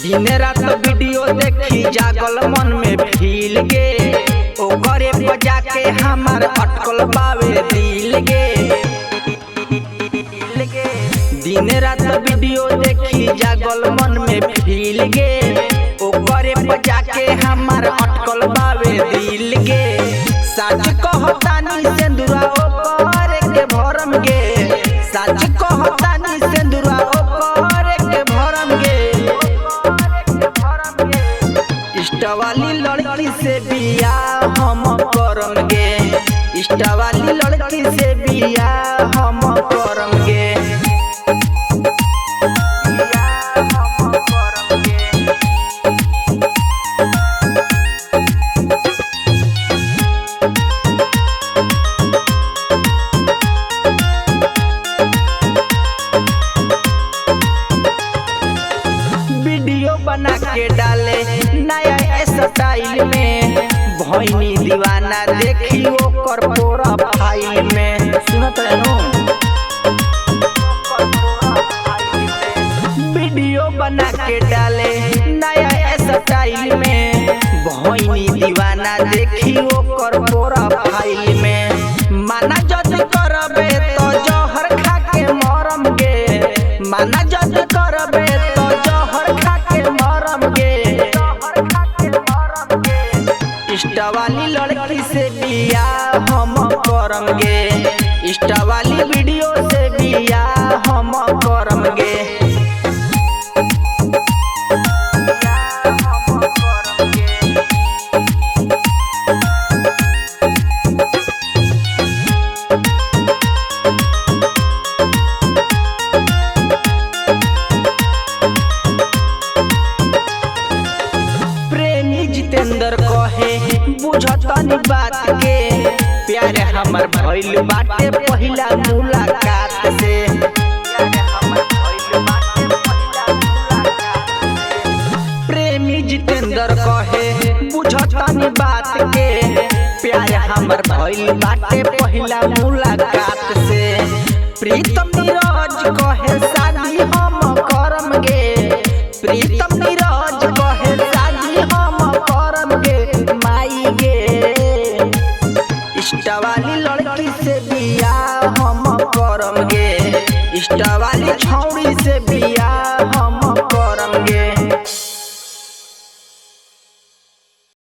दिन रात वीडियो देखी जागल मन में फील गे, ओकरे बजा के हमार अटकल बावे दिल गे। दिन रात वीडियो देखी जागल मन में फील गे, ओकरे बजा के हमार अटकल बावे दिल गे। सच कहतानी सिंदूरा ओकरे के भरम गे, सच कहतानी सिंदूरा ओकरे के भरम गे। इष्ट वाली लड़की से बियाह हम करम गे, इष्ट वाली लड़की से बियाह हम करम गे। वीडियो बना के डाले नया स्टाइल में, भइनी दीवाना देखी ओकर प्रोफाइल में। सुनत रहनु, वीडियो बना के डाले नया स्टाइल में, भइनी दीवाना देखी ओकर प्रोफाइल में। माना जद करबे तो जहर खा के मरम गे, माना जद करबे तो जहर खा के मरम गे। इष्ट वाली लड़की से बियाह हम करम गे, इष्ट वाली वीडियो से बियाह हम करम गे। प्रेमी जितेंद्र कहे बुझतनी बात के, प्यार हमर भइल बाटे पहिला मुलाकात से। प्रेमी जितेंद्र कहे बुझतनी बात के, प्यार हमर भइल बाटे पहिला मुलाकात से। प्रीतम नीरज कहे शादी हम करम गे, प्रीतम नीरज कहे शादी हम करम गे माई गे। इष्ट वाली लड़की से बियाह हम करम गे, इष्ट वाली छौड़ी से बियाह।